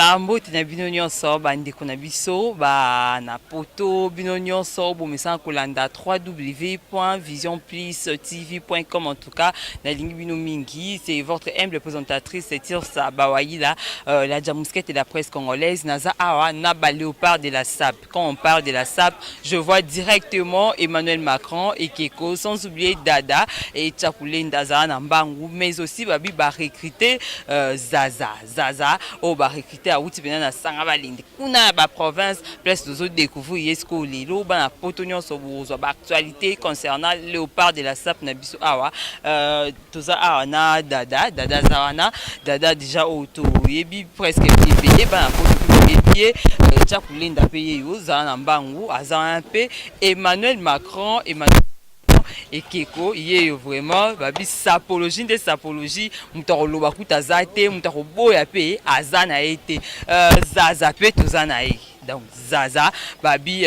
Voilà, mbote na bino nyonso bandeko na biso ba na poto, bino nyonso bomesana kolanda www.visionplustv.com. En tout cas, nalingi bino mingi. C'est votre humble présentatrice Tirsa Bawaila, la Djamousquette de la presse congolaise. Naza awa na ba léopard de la SAP. Quand on parle de la SAP, je vois directement Emmanuel Macron et Keko, sans oublier Dada et Tchakoulenda na Mbangu, mais aussi babi ba recruter Zaza. Zaza oyo ba recruter awuti pena na sanga balindi kuna ya ba province place tozo découvrir ye sikoyo lelo. Bana poto nyonso bozwa ba actualité concernant léopard de la SAP na biso awa. Toza awa na Dada. Dada aza wana. Dada déjà oyo toyebi presque ebele, bana poto mpe boyebi ye. Tchakoulenda mpe ye oyo ozala na Mbangu aza wana mpe Emmanuel Macron. Emmanuel Ekeko yeyo vraiment babi sapologie nde sapologie, moto akoloba kuta aza te, moto akoboya mpe aza na ye te. Zaza mpe toza na ye. Donc Zaza babi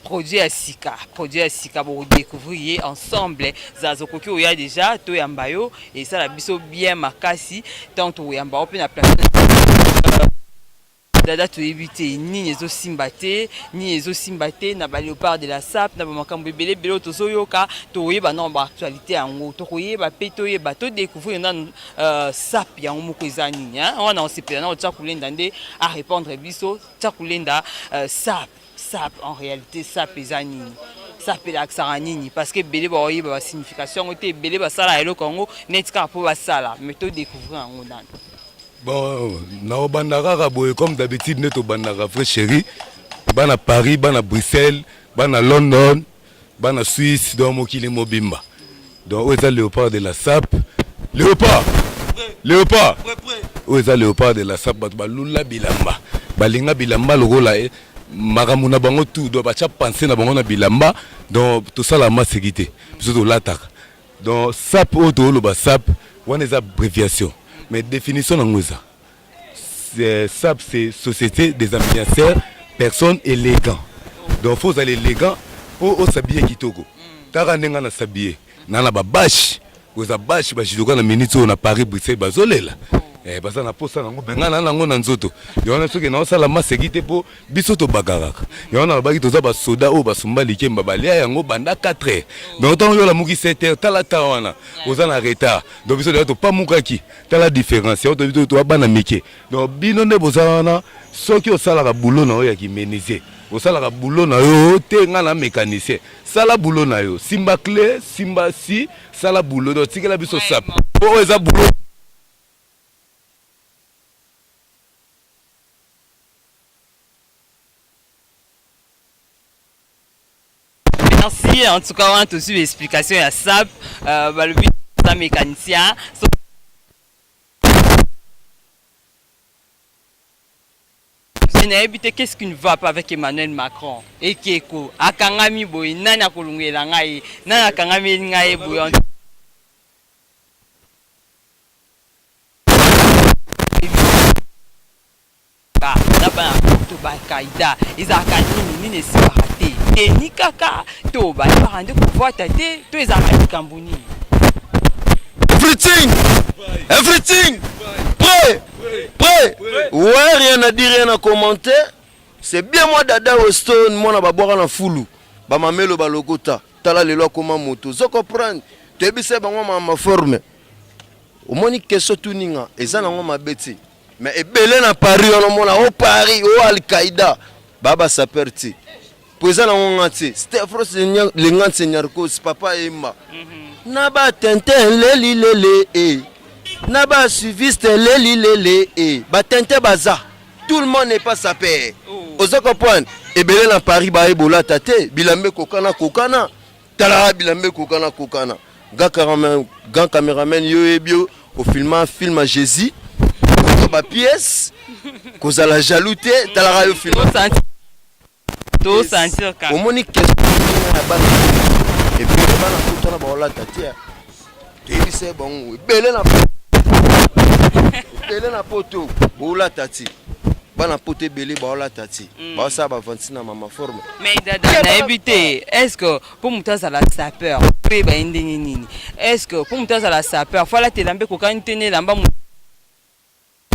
produit ya sika, produit ya sika, bokodécouvrir ye ensemble. Zaza, okoki oya déjà, toyamba yo, esala biso bien makasi ntango tokoyamba yo mpe na plateau. Dada, toyebi te nini ezosimba te, nini ezosimba te na baléopard de la SAP, na bamakambo ebele ebele oyo tozoyoka. Tokoyeba nano baactualité yango, tokoyeba mpe toyeba, todécouvrir nanu SAP yango moko eza nini wana. Osepela na otya kolenda nde arépondre biso. Tya kolenda, SAP, SAP en réalité, SAP eza nini? SAP elakisaka nini? Parce que ebele baoyeba basignification yango te, ebele basala eloko yango neti kaka mpo basala, mais todécouvrir yango nano. Bon, naobanda kaka boye comme d'habitude nde tobandaka. Vrai chéri, bana Paris, bana Bruxelles, bana London, bana Suisse, donc mokili mobimba. Donc oyo eza léopard de la SAP, léopard, léopard, oyo eza léopard de la SAP. Bato balula bilamba, balinga bilamba lokola makambo na bango tout. Donc batya pense na bango na bilamba. Donc tosala maseki te, biso tolataka. Donc SAP oyo tooloba, SAP wana eza abréviation, mais définition nango eza SAP, c'est Société des Ambianceurs Personnes Élégants. Donc faut ozala élégant mpo os'habiller kitoko. Kaka ndenge na s'habiller na babashe oza bashe, bajudoka na minute oyo na Paris, Bruxelles bazolela, baza na posa nango. Me ngai na nango na nzoto yango wana, soki naosala maseki te, mpo biso tobakakaka yango. Nalobaki toza basoda oyo basumba likemba, balia yango banda 4 heures. Donc ntango yo olamuki 7 heures, tala ta wana oza na retard. Donc biso deja topamukaki, tala différence yango. Toyebi toa bana mike. Donc bino nde boza wana, soki osalaka boulot na yo ya kimenuisier, osalaka boulot na yo te. Ngai na mécanicien, sala boulot na yo, simba clé, simba si, sala boulot. Donc tikela biso SAP oyo eza boulot. Merci en tout cas. Wana tozwi explication ya SAP. Balobi aza mécanicien so. Nayebi te qu'est-ce qui ne va pas avec Emmanuel Macron Ekeko akangami boye. Nani akolongela ngai? Nani akangami ngai boye? Na bana poto bakaida ezalaka nini? Nini esimbaka te? Teni kaka to bayebaka nde kovwata te, to ezalaka likambo nini? Everything! Everything! Prêt! Prêt! Ouais, rien à dire, rien à commenter. C'est bien moi, Dada Weston, moi na babwaka na fulu. Ba mamelo balokota. Tala lelo akoma moto. Zo comprendre. Toyebisa bango mama forme. Omoni question tuninga eza nango mabe te. Mais ebele na Paris wana, omona o Paris o Al-Qaïda ba ba sapeur te. Po eza nango nga te. Stefros Lengantse Nyarkos papa Emba. Na ba tintin leli lele e. Na ba suiviste leli lele e. Ba tintin baza. Tout le monde n'est pas sapeur. Oza comprendre? Ebele na Paris ba ebolata te, bilambe kokana kokana. Tala bilambe kokana kokana. Grand caméraman, yo yebi yo ofilma film ya Jésus. Ba pièce kozala jaloux te, talaka yo film. Tosentir kaka. Omoni question ya bana ebele, bana kutana baolata te. Toyebisa bango ebele na poto boolata te. Bana poto ebele baolata te, baosala bavanti na mama forme. Mais Dada, nayebi te, est ce que mpo moto azala sapeur, toyeba ye ndenge nini? Est ce que mpo moto azala sapeur, faut alata elamba ekokani te na elamba?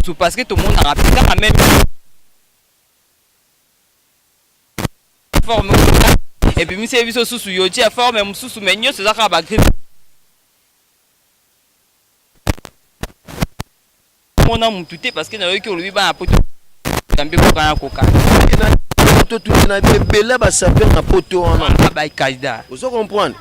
mosusu, parce que tomonaka mpe kaka même forme ebimisi ye biso susu yoji ya forme mosusu, mais nyonso eza kaka bagriffe. Mona mutu te, parce que nayoki olobi bana poto mpe kokana kokana. Totuli na ebele basapeurs na poto wana. Baikaida. Ozo comprendre?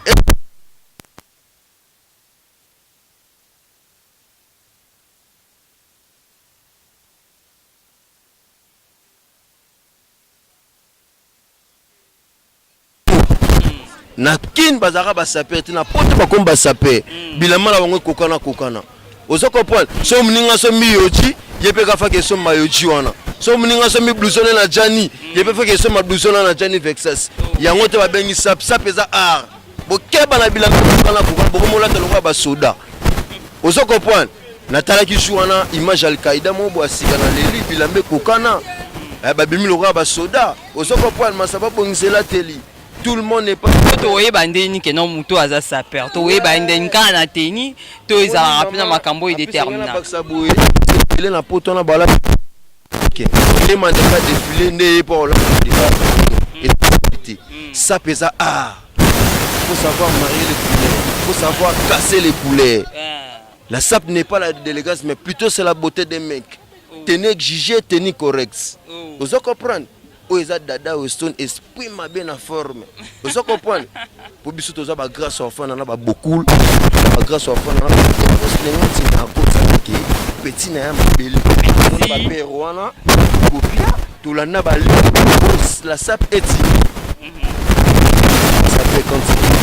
Na Kine bazalaka basapeurs te, na poto bakomi basapeurs. Bilamba na bango ekokana kokana, ozo comprendre? So moninga asombi yoji, ye mpe kafaki esomba yoji wana. So moninga asombi blouson na Jani, ye mpe faki esomba blouson na Jani Vexas. Yango te babengi sape. Sape eza art. Bokeba na bilamba ekokana kokana, bokomolata lokola basoda, ozo comprendre? Natalaki jour wana image Alkaïda moko boya sika na leli, bilamba ekokana, babimi lokola basoda, ozo comprendre? Masa babongisela teli, tout le monde n'est pas Tokoyeba ndeni ke non, moto aza sapeur? Tokoyeba ndeni? Kaka na teni to ezalaka mpe na makambo oyo détermina? Boye ebele na poto wana bala elema ndenge défilé nde ye mpo olata te. Sape eza art. Faut savoir marier les couleurs, faut savoir casser les couleurs. La sape n'est pas la d'élégance, mais plutôt c'est la beauté des mecs. Tenue exigée, tenue correcte, ozo comprendre? Oyo eza Dada Weston, esprit mabe na forme, ozo comprendre? Po biso toza bagrâce orfana na babokul, bagrâce orfana na ndenge ntina akosaka ke petit na ya mabele bapere wana kopia tolanda bale. La sape eti ça fait continuer.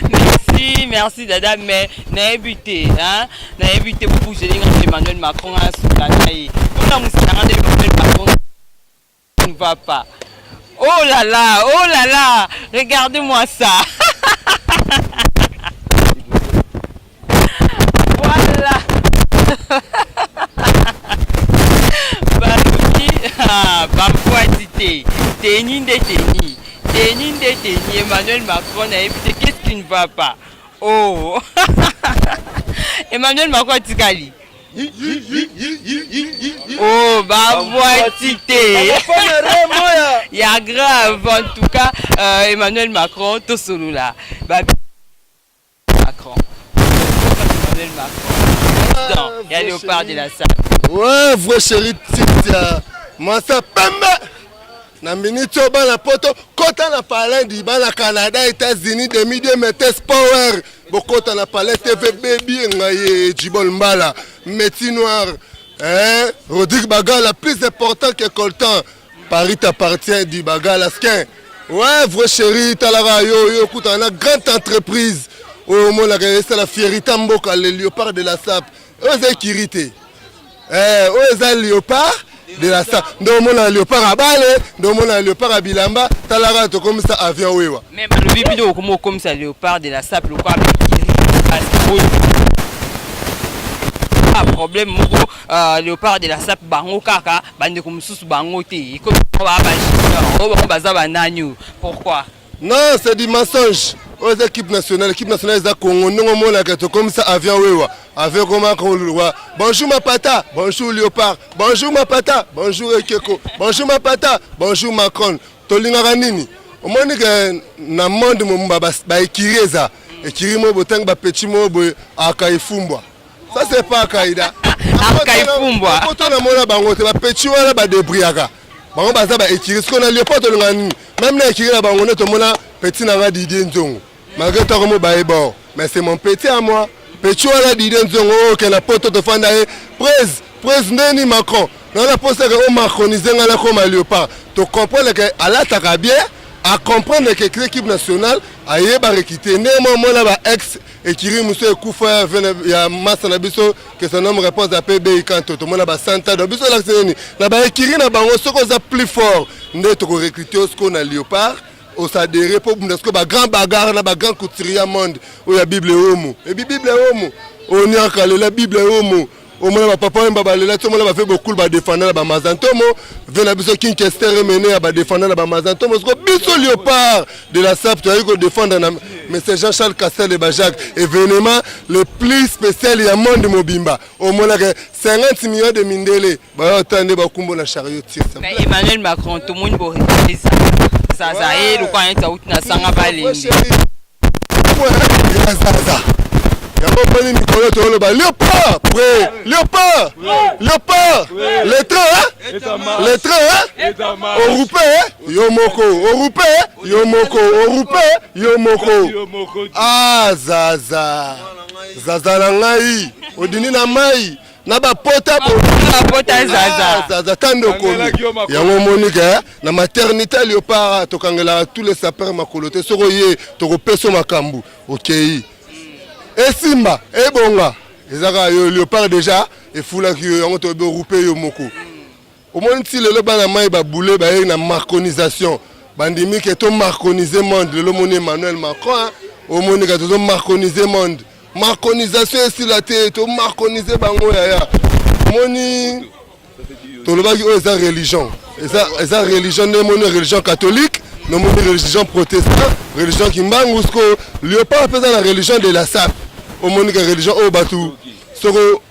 Merci, merci Dada, mais nayebi te, hein? Nayebi te, bobuzeli nga Emmanuel Macron asuka na ye mpona mosala nde Emmanuel Macron ne va pas. Oh là là, oh là là, regardez-moi ça. Voilà. Balobi bamfwati te, teni nde teni, teni nde teni. Emmanuel Macron, nayebi te qu'est-ce qui ne va pas. Oh, Emmanuel Macron atikali. Oh, babwati te ya grave. En tout cas, Emmanuel Macron, tosolola Macron, Emmanuel Macron, président ya Léopard de la Sape. Ouais, vrai chéri Titia masa pembe na miniti oyo. Bana poto, kota na palin di bana Canada, États-Unis, demidie metes power, bokota na Palin TV. Bebi ngai ye Jibol Mbala, métier noir, hein? Rodrigue Bagala, plus important que coltan. Paris t'appartient, du Bagala skin. Ouais, vrai chéri, talaka yo yo okutana na grande entreprise oyo omonaka esala fierité mboka, le Léopard de la Sape. Oyo eza ekiri te, oyo eza Léopard de la Sape nde omona léopard abale, nde omona léopard ya bilamba. Talaka, tokomisa avion wewa. Mais balobi bino okoma okomisa Léopard de la Sape lokola mikiri, parce que oyo problème moko, Léopard de la Sape bango kaka, bandeko mosusu bango te, ekomi baa bajunior oyo, bango baza banani oyo? Pourquoi? Non, c'est du mensonge. Oyo eza équipe nationale, équipe nationale eza Congo. Ndenge omonaka tokomisa avion wewa, avion koma kolwa. Bonjour mapata, bonjour Léopard, bonjour mapata, bonjour Ekeko, bonjour mapata, bonjour Macron. Tolingaka nini? Omoni ke na monde momba baekiri, eza ekiri moko botangi bapeti moko boye akaifumbwa. Ça, c'est pas Akaida. Akaifumbwa. Poto namona bango te, bapeti wana badebriaka bango, baza baekiri. Sikoyo na Léopard tolinga nini? Même na ekiri na bango nde tomona petit na nga Didier Nzongo, malgré ntango mo baye bord, mais c'est mon petit à moi, petit wana Didier Nzongo oyo oke na poto, tofanda ye prese prese ndeni Macron nana posaka o macronise nga nakoma Léopard. Tocomprendre ke alataka bien, acomprendre ke équipe nationale ayebaka kite ndenge mwa mona ba ex ekiri mosusu ekufa ya masa na biso, que son homme repose ape bei kanto. Tomona basanta, donc biso olakisa nini na baekiri na bango? Soki oza plus fort nde tokorecrute yo sikoyo na Léopard, osadere mpo bunda sikoyo bagrand bagarre na bagrand couturier ya monde oyo ya Bible omo ebi Bible omo oniaka lela Bible omo. Omona bapapa oyemba balela ti omona bafe bokulu badefanda na bamazantomo ve na biso King Kester emene ya badefanda na bamazantomo. Siko biso Léopard de la Sape toyaki kodefendre na Monsieur Jean-Charles Castel de Bajak, événement le plus spécial ya monde mobimba. Omonaka 50 millions de mindele bayota nde bakumbo na chariot tirsa. Mais Emmanuel Macron, tout le monde bo zaza ye lokola neti auti na sanga balembi. Ya zaza yango omoni mikolo toloba léopard près, léopard, léopard, le train, le train orupe yo moko, orupe yo moko, orupe yo moko. Ah, zaza, zaza na ngai odindi na mai na bapota. Bapota zaza. Zaza tande okomi yango omoni ke na maternité léopard tokangelaka tous les sapeurs makolo te. Soki oye, tokopesa makambo okei esimba ebonga eza kaka yo. Léopard déjà efulaki yo yango, toyebi orupe yo moko. Omoni ti lelo bana mai babule bayei na marconisation, bandimi ke tomarconiser monde. Lelo omoni Emmanuel Macron, omoni ka tozomarconiser monde, marconisation esila te, tomarconiser bango yaya. Omoni tolobaki oyo eza religion, eza religion nde emoni religion catholique, nomoni religion protestant, religion kimbangu. Siko léopard mpe eza na religion de la sape. Omoni ka religion oyo bato soko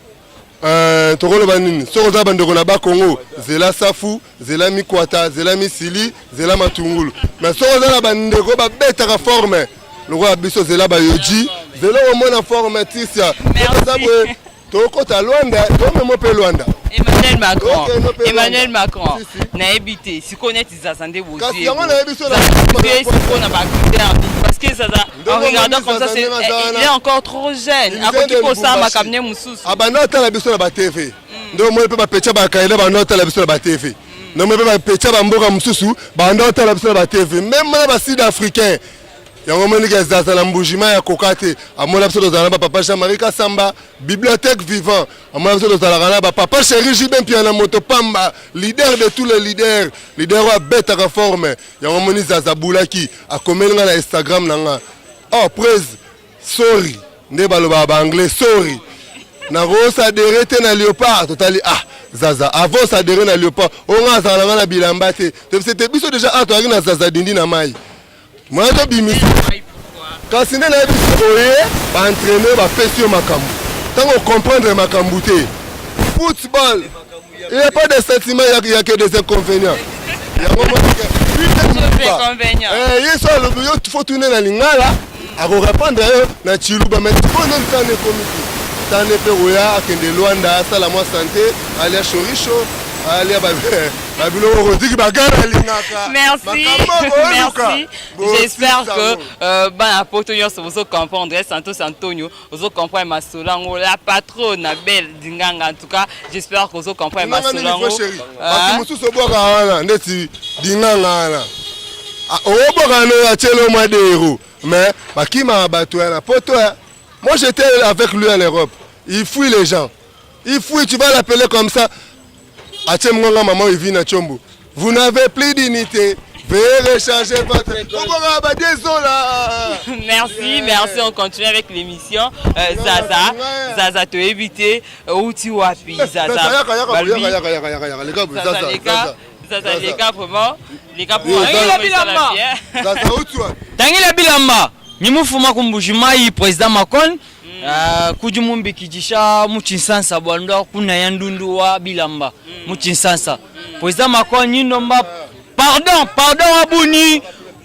tokoloba nini? Soki oza bandeko na Bakongo, zela safu, zela mikwata, zela misili, zela matungulu. Mais soki oza na bandeko babetaka forme lokola biso, zela bayoji, zela omona forme tisia eza boye. Tokota Lwanda, tomemo mpe Lwanda. Emmanuel Macron, Emmanuel Macron, nayebi te sikoyo neti Zaza nde. Kasi yango nayebi so. Sikoyo na bacritère, parce que Zaza, en regardant comme ça, c'est il est encore trop jeune, akoki kosala makambo ne mosusu. Abanda otala biso na baTV nde omoni mpe bapetya bakaela banda otala biso na baTV, nde omoni mpe bapetya bamboka mosusu banda otala biso na baTV, même na basud africain. Yango omoniki Zaza na Mbujima ya koka te. Amona biso tozala na bapapa Jean Marie Kasamba, bibliothèque vivant. Amona biso tozalaka na bapapa chéri Jibe Mpia na moto pamba, leader de tous les leaders, leader oyo abetaka forme. Yango omoni Zaza bulaki akomeli nga na Instagram na nga: "Oh prese, sorry." Nde balobaka baanglais sorry, nakosadere te na léopard. Totali: "Ah Zaza, avant sadere na léopard oyo nga azala na nga na bilamba te." Tobise te biso déjà ah toyaki na Zaza dindi na mai mwana tobimisa. Kasi nde nayebi oye baentraîneur bapesi yo makambo, ntango ocomprendre makambo te. Football, il n'y a pas de sentiment, il y a que des inconvénients. Yango ye so alobi yo faut tune na lingala, akorépondre yo na chiluba. Mais sikoyo nde tane ekomi te, tane mpe koya akende Lwanda asala mwa santé, alia chorisho, alia babiloko Rodrigue Bagala alingaka. Merci, merci. J'espère que bana poto nyonso bozo comprendre Santos Antonio, ozo comprendre masolo yango, la patronne belle dinganga. En tout cas, j'espère que ozo comprendre masolo yango. Bato mosusu obwaka wana ndeti dinganga wana, obwaka no atiele mwa 2 euro, mais bakimaka bato ya na poto. Moi, j'étais avec lui en Europe, il fuit les gens, il fuit. Tu vas l'appeler comme ça, atie ngonga maman Ivina Chombo: "Vous n'avez plus d'unité, veuillez recharger votre." Désolé. Merci, merci. On continue avec l'émission. Zaza, Zaza, toyebi te outi wapi Zaza. Zaza leka, Zaza leka vraiment. Leka pour Zaza outi wapi? Tangila bilamba nimufuma kumbujimayi président Macron kudi mumbikidisha mu Tshinsansa bua ndua kuna ya ndundu wa bilamba mu Tshinsansa. Président Macron, nyindomba pardon, pardon wa buni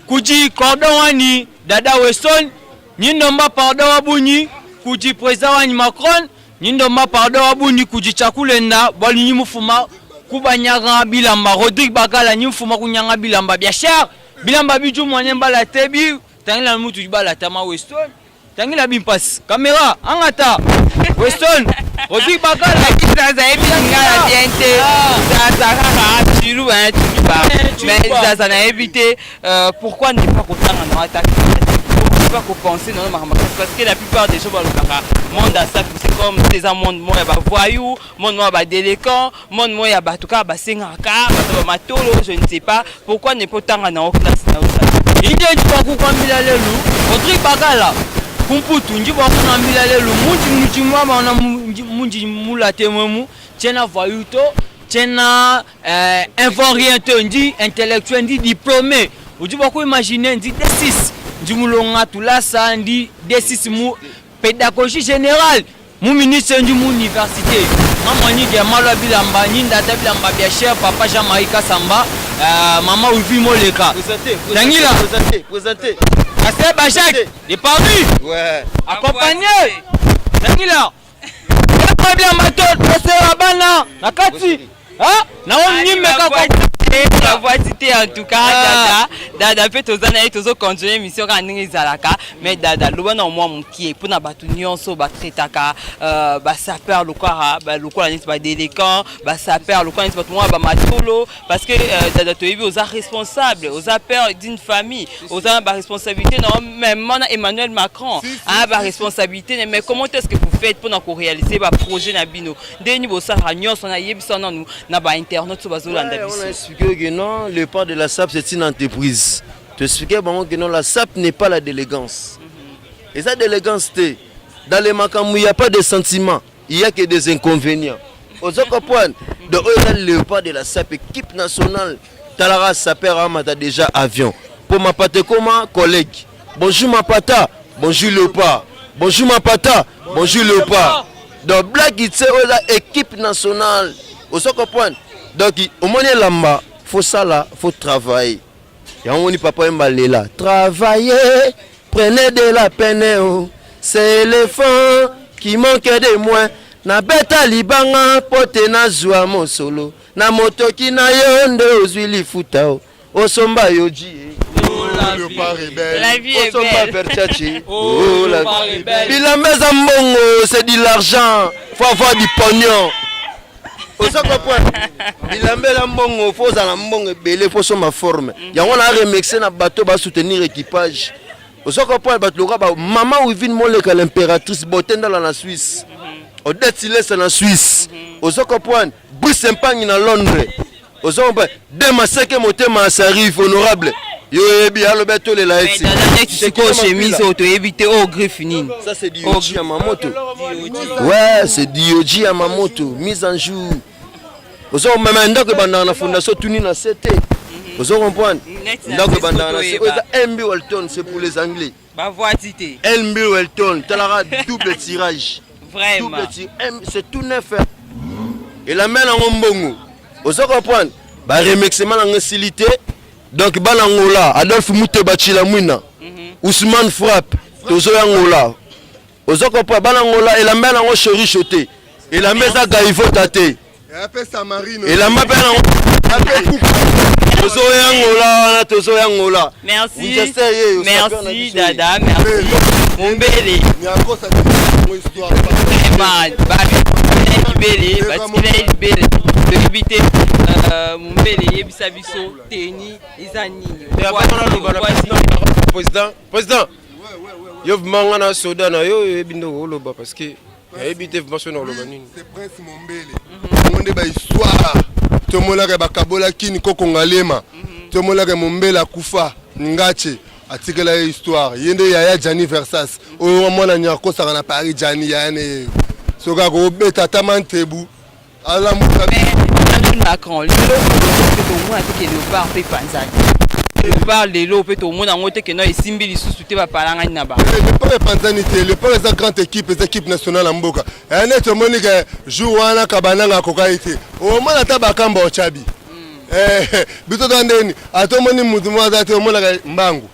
kudi cordon wani Dada Weston. Nyindomba pardon wa bunyi kudi président wani Macron. Nyindomba pardon wa bunyi kudi Tshakulenda bwalu nyimufuma kubanyanga bilamba Rodrigue Bagala, nyimufuma kunyanga bilamba bia cher, bilamba biju mwanye mbala tebi. Tangila mutu balata ma Weston, tangila bimpasi caméra angata Weston Rodrigue Bagala. Zaza yebi lingala bien te. Zaza kaka chiluba, chiluba. Mais Zaza nayebi te pourquoi ne pas kotanga na ata, pas kopenser na makambo, parce que la plupart des gens balobaka monde asafi, c'est comme eza monde moko ya bavoyou, monde moko ya badélinquant, monde moko ya bato kaka basengaka bato bamatolo. Je ne sais pas pourquoi ne pas otanga na classe na osala. Inje njibakukwambila lelu Rodrigue Bagala kumputu njibakunambila lelu munji muji mwama munji mulate mwemu tiena voyou to tiena invaurien te, ndi intellectuel, ndi diplômé. Udi bakuimagine ndi D6. Ndi mulonga tulasa ndi D6 mu pédagogie générale mu ministre ndi mu université. Mama nyige malwa bilamba nyinda ta bilamba bia cher papa Jean-Marie Kassamba, mama Wivi Moleka. Tangila. Présentez, présentez. Pasteur Bajak de Paris. Ouais. Accompagné. Tangila. Bilamba to tosela bana na kati. Ah, na onyimeka kwa Bavoiti te. En tout cas, Ah. Dada, Dada mpe toza na ye, tozocontinue émission kaka ndenge ezalaka. Mais Dada, loba na mwa mokie mpona bato nyonso batraitaka basapeur lokola lokola neti badélinquant, basapeur lokola neti bato mwa bamatolo, parce que Dada, toyebi oza responsable, oza père d'une famille, oza na baresponsabilité na même na Emmanuel Macron aya baresponsabilité. Mais comment est-ce que vous faites mpona koréaliser baprojet na bino? Ndenge nini bosalaka nyonso? Nayebisa nanu na bainternet so bazolanda Ouais, on a biso. expliqué que non, le port de la SAP, c'est une entreprise. Tu expliquais bon, que non, la SAP n'est pas la délinquance. Et ça, délinquance, dans les makambo, il n'y a pas de sentiments, il n'y a que des inconvénients. Vous comprenez? Donc, eux, le léopard de la SAP, équipe nationale, Talara Saper Amata déjà avion. Pour ma pâte, comment, collègue? Bonjour ma pata, bonjour léopard. Bonjour ma pata, bonjour léopard. Donc, Black, il sait, équipe nationale. Vous comprenez? Donc, au moins, lamba, faut ça là, faut travailler. Yango ni papa Mbalela. Travailler, prenez de la peine. Oh. C'est l'éléphant qui manque de moins. Na beta libanga pote na zwa mosolo. Na motoki na yo nde ozwi lifuta o. Osomba yoji. Léopard est belle. La vie est Osomba belle. Versace. Oh, Oh, la Léopard est belle. Bilamba eza mbongo, c'est de l'argent. Faut avoir du pognon. Oza comprendre? Bilamba eza mbongo, faut ozala mbongo ebele, faut osomba forme. Yango na remercier na bato basoutenir équipage. Oza comprendre? Bato lokola ba mama Wivine Moleka, l'impératrice Botendala na Suisse, Odette Silesa na Suisse. Oza comprendre? Brice Mpangi na Londres. Oza comprendre? De Maseke motema asarif honorable, yo oyebi alobi atolela Mais eti. Dada, neti sikoyo chemise oyo, toyebi te oyo griffe nini. Ça, c'est du Yohji Yamamoto. Ouais, c'est du Yohji Yamamoto. Mise en jour. Ozo mema ndako ebandaka na fondation tuni na se te. Ozo comprendre? Neti na Ndako se ebandaka na se. toyeba. Oyo eza MB Welton, c'est pour les Anglais. Bavoiti te. MB Welton, talaka double tirage. Vraiment. Double tirage. C'est tout neuf, hein. Elamba nango mbongo. Ozo comprendre? Ba remixement nango esili te. Donc bana Ngola, Adolphe Muteba Chilamwina, Ousmane Frappe, tozoya Ngola. Ozo comprendre? Bana Ngola, elamba nango cheriche te. Elamba eza gaivota te. Apesa Marino. Elamba mpe nango Ape kuku. Tozoya Ngola wana, tozoya Ngola. Merci. Winchester ye, sapeur na Merci biso ye. Dada, merci Mombele. Nyakosa yango histoire. Vraiment, batikela libele, batikela ye libele, toyebi te. Mombele, yebisa biso teni eza nini? Président, président, yo vraiment, nga na soda na yo, oyebi ndoko oloba, parce que nayebi te vraiment so na oloba nini. C'est Prince Mombele. Yango nde bahistoire tomonaka bakabola kini kokonga lema, tomonaka Mombele akufa, Ngache atikela ye histoire. Ye nde yaya Jani Versas oyo mwana nyakosaka na Paris. Jani yaya ne ye, soki akobeta ata mantebu alamuka. Emmanuel Macron, lelo mpe tomona te ke léopard mpe epanzani. Léopard lelo mpe tomona yango te ke no esimbi lisusu te, bapalangani na bango. Léopard epanzani te. Léopard eza grande équipe, eza équipe nationale ya mboka. Eya neti omoni ke jour wana Kabananga akokai te, omona ata bakamba otyabi biso toa ndeni, ata omoni mutu moko aza te, omonaka mbangu.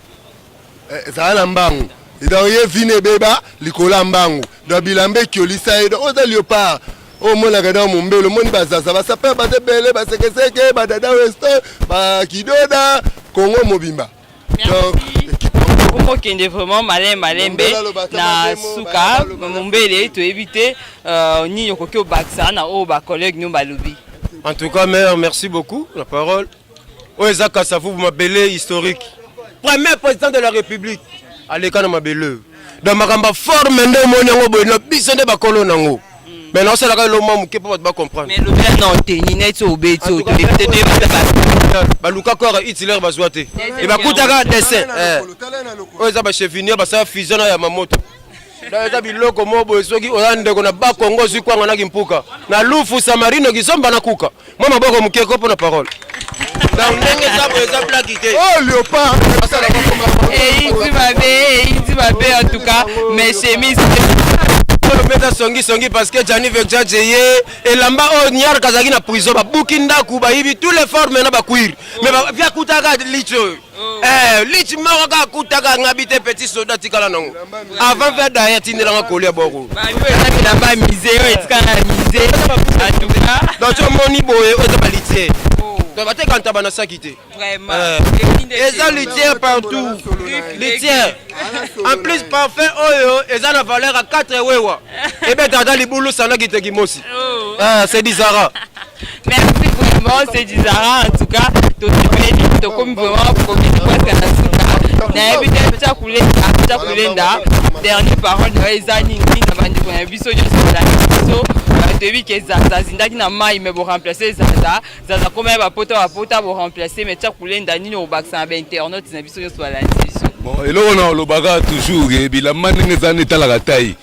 Ezala na mbangu, donc ye vine ebeba likolo ya mbangu, donc bilamba ekiolisa ye. Donc oyo eza léopard oyo omonaka. Donc Mombele, omoni bazaza, basapeur baza ebele, basekeseke, badada Weston, bakidoda, Congo mobimba. Donc équipe Okokende vraiment malembe malembe. Mombele alobaka Na mabe suka, baloba Mombele, toyebi te nini okoki obakisa na oyo bacollègue no balobi. En tout cas, mère, merci beaucoup la parole. Oyo eza Kasavubu, mabele historique, premier président de la République aleka na mabele. Donc makambo ya forme nde omoni yango boye, na biso nde bakolo nango, mais naosalaka eloko mwa moke mpo bato bacomprendre. Mais lobela na oteni neti obeti oyo, toyebi te, toyebi te. Baluka corps Hitler, bazwa te, e bakutaka dessin. Oyo eza bachevinier, basala fusion na ya mamoto. Donc eza biloko mo boye, soki oza ndeko na Bakongo, ozwi kwanga na kimpuka na lufu samarino kizomba na kuka mwa maboko moke ko mpo na parole. Donc ndenge eza boye eza blague te. Oh léopard Eyindi mabe, eyindi mabe en tout cas, mes chemises. Oyo mpe eza songisongi parce que Gianni Versace ye elamba oyo Niark azalaki na prison babuki ndako bayibi tous les formes na bacuire mais via akutaka lich oyo Eh, lich moko kaka akutaka ngabi te petit soda atikala nango avant via daye atindelanga kolia boko Babi oyo eza bilamba ya musée oyo etikala na musée en tout cas. Donc omoni boye oyo eza balitiere donc bateka ntaba na saki te. Vraiment. Eh, eza litière partout litière en plus parfum oyo eza na valeur ya 4 wewa ebeta ata libulu sana kiteki mosi. Oh. Ah, c'est dizara. Merci vraiment, c'est Dizara en tout cas. Tosepeli, tokomi vraiment komi presque na suka. Nayebi te tia kulenda, tia kulenda. Dernier parole na yo eza nini na bandeko na biso nyonso balandi biso. Toyebi ke Zaza azindaki na mai mais bo remplacer Zaza. Zaza koma ya bapota bapota bo remplacer mais tia kulenda nini obakisa na ba internautes na biso nyonso balandi biso. Bon, eloko na olobaka toujours eh, bilamba ndenge eza nde etalaka tai.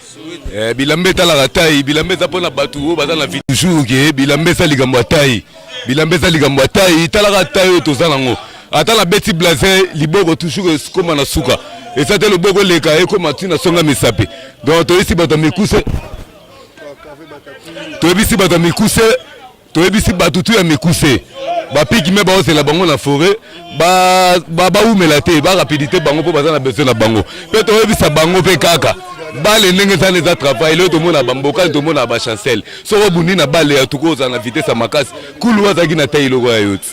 Eh, bilamba etalaka tai, bilamba eza mpona bato oyo baza na vie toujours ke bilamba eza likambo ya tai, bilamba eza likambo ya tai, talaka tai oyo toza nango. Ata na beti blazer liboko toujours ekoma na suka, eza te loboko eleka ekoma ti na songa misapi. Donc toyebisi bato ya mikuse, toyebisi bato ya mikuse, toyebisi bato tu ya mikuse bapigme baozela bango na foret bawumela te barapidité bango mpo baza na besoin na bango. Mpe toyebisa bango mpe kaka bale ndenge eza eza travail leo tomona bambokali tomona bachancel soki obundi na bale ya tuku ozala na vitesse ya makasi. Kulu azalaki na tai lokola yo te,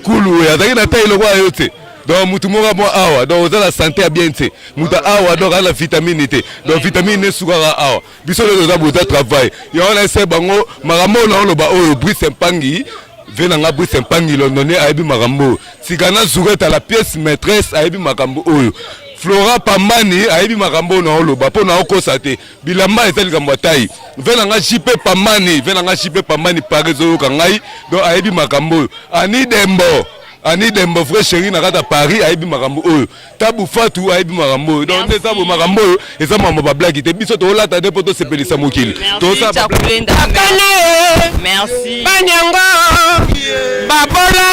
kulu oyo azalaki na tai lokola yo te. Donc mutu moko mwa awa, donc oza na santé ya bien te, mutu awa donc aza na vitamine te, donc vitamine esukaka awa. Biso nde toza boza travail yango na ese bango makambo oyo naoloba oyo. Brice Mpangi ve na nga, Brice Mpangi londonais ayebi makambo oyo. Sika na Zureta la pièce maîtresse ayebi makambo oyo. Flora Pambani ayebi makambo oyo naoloba mpo naokosa te. Bilamba eza likambo ya tai. Ve na nga JP Pambani, ve na nga JP Pambani Paris oyoka ngai, donc ayebi makambo oyo. Ani Dembo, Ani Dembo vrai chéri na kati ya Paris ayebi makambo oyo. Tabu Fatu ayebi makambo oyo. Donc nde eza boye, makambo oyo eza makambo bablaki te. Biso tolata nde mpo tosepelisa mokili. Merci Tosala tia bablague. kulenda. Akana ye Merci. banyango babola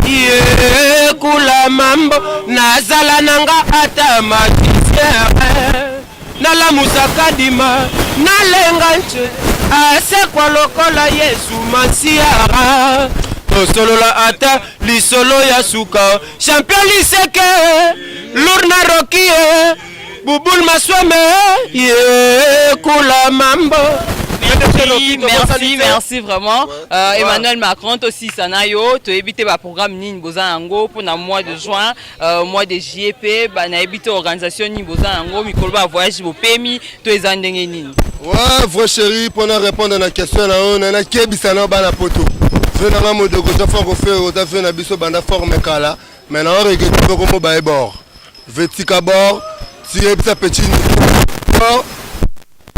ye ye kula mambo nazala nanga ata magiciere nalamusaka dima nalenga nce asekwa lokola Yesu masiara tosolola ata lisolo ya suka champion liseke lurna rokie bubul masweme ye kula mambo. Merci, merci, merci vraiment. Emmanuel Macron, tosisa na yo, toyebi te ba programme nini boza yango pour na mois de juin, mois de juillet pe ba nayebi te organisation nini boza yango, mikolo ba voyage bopemi to eza ndenge nini. Ouais, vrai chéri, pour répondre à la question na yo, na kebisa na bana poto. Ve na nga modoko za fort faire oza ve na biso banda forme kala, mais na regret ko mo ba bord. Vetika bord, ti yebisa petit bord.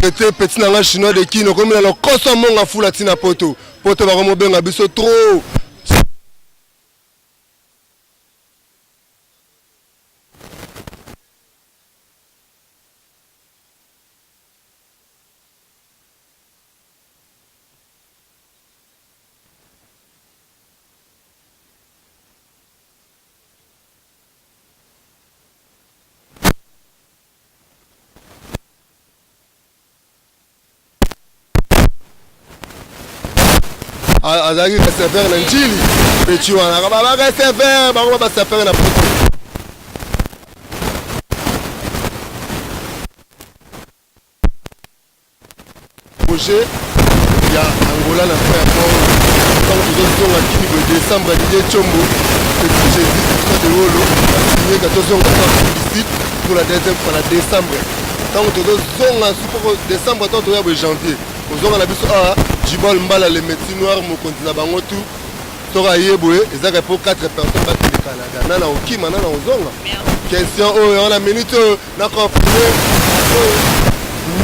Ete petit na nga chinois de kino komi na lokoso monga fula tina poto. Poto ba ko benga biso trop. Azalaki receveur na Njili petit wana ba receveur bango ba sapeur na poto. Projet ya Angola na fin ya mort ntango tozozonga kini boye décembre, Didier Tshombo, petit Jésus Christ de Wolo asinyeka tozonga so Afrique du Sud pour la deuxième fois na décembre. Ntango tozozonga sukoko décembre, ntango toya boye janvier kozonga na biso awa, Jibol Mbala le métis noir mokonzi na bango tout soki aye boye ezaka mpo 4 personnes bakende Canada nana okima nana ozonga. Question oyo yango na minute oyo na confirme oyo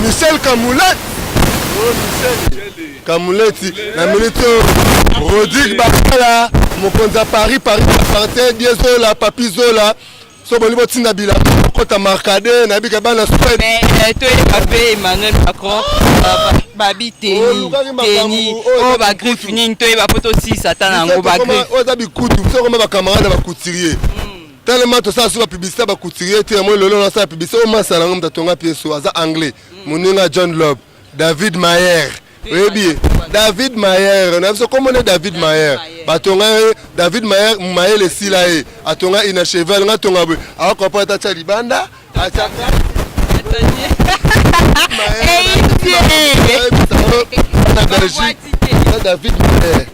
Michel Kamulet, oyo Michel Kamuleti na minute oyo, Rodrigue Bakala mokonzi ya Paris, Paris appartient Diesola Papi Zola. So bolingi botinda bilamba bokota markade nayebi ke bana Suède. Mais euh, toyeba mpe Emmanuel Macron euh, babi teni Olukaki makambo teni oyo oyo eza bagriffe bikutu. nini toyeba mpo tosisa ata na yango bagriffe. Oyo eza bikutu biso koma bacamarade ya bacouturier tellement tosala so bapublicité ya bacouturier te yango lelo nasala publicité oyo masala yango moto atonga pièce oyo aza anglais moninga John Lobb David Mayer oyebi ye David Mayer na biso kombo nde David Mayer batonga ye David Mayer mayele esila ye atonga inachevé alinga atonga boye akokomprendre ata atya libanda atya na Belgique na David Mayer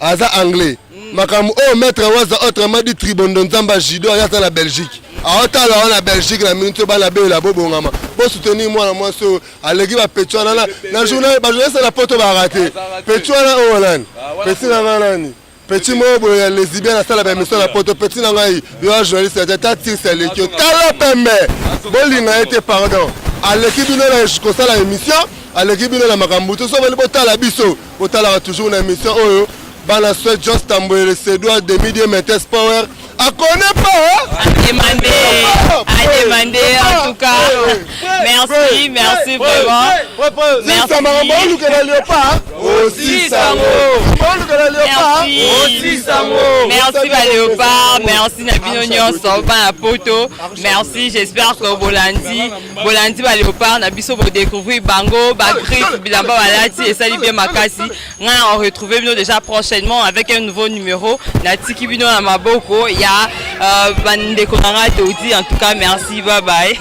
aza anglais makambo oyo maître waza autrement dit tribondo nzamba judo aza ata na Belgique aotala wana na Belgique na minute oyo bana bela bobongama bosoutenir mwana mwasi oyo aleki bapetit wana na na journal bajournaliste na poto barate petit wana oyo nani petit na ngai nani petit moko boye ya lesibien asala baémission na poto petit na ngai yo ya journaliste ya ta tirse aleki yo tala pembe bolinga ye te pardon aleki bino na kosala émission aleki bino na makambo te so bali botala biso botalaka toujours na émission oyo bana Suède Jos Tamboele Sedois demi die Metes Power akone pas À demander, à demander en tout cas. Merci, merci vraiment. Merci. Sisa makambo olukela léopard Osisango. olukela léopard Merci. Merci ba léopard, merci na bino nyonso bana poto. Merci, j'espère que bolandi, bolandi ba léopard na biso bo découvrir bango, ba griffe bilamba balati esali bien makasi. Nga on retrouver bino déjà prochainement avec un nouveau numéro. Natiki bino na maboko ya euh, bandeko na nga Dodi. En tout cas, merci, bye bye.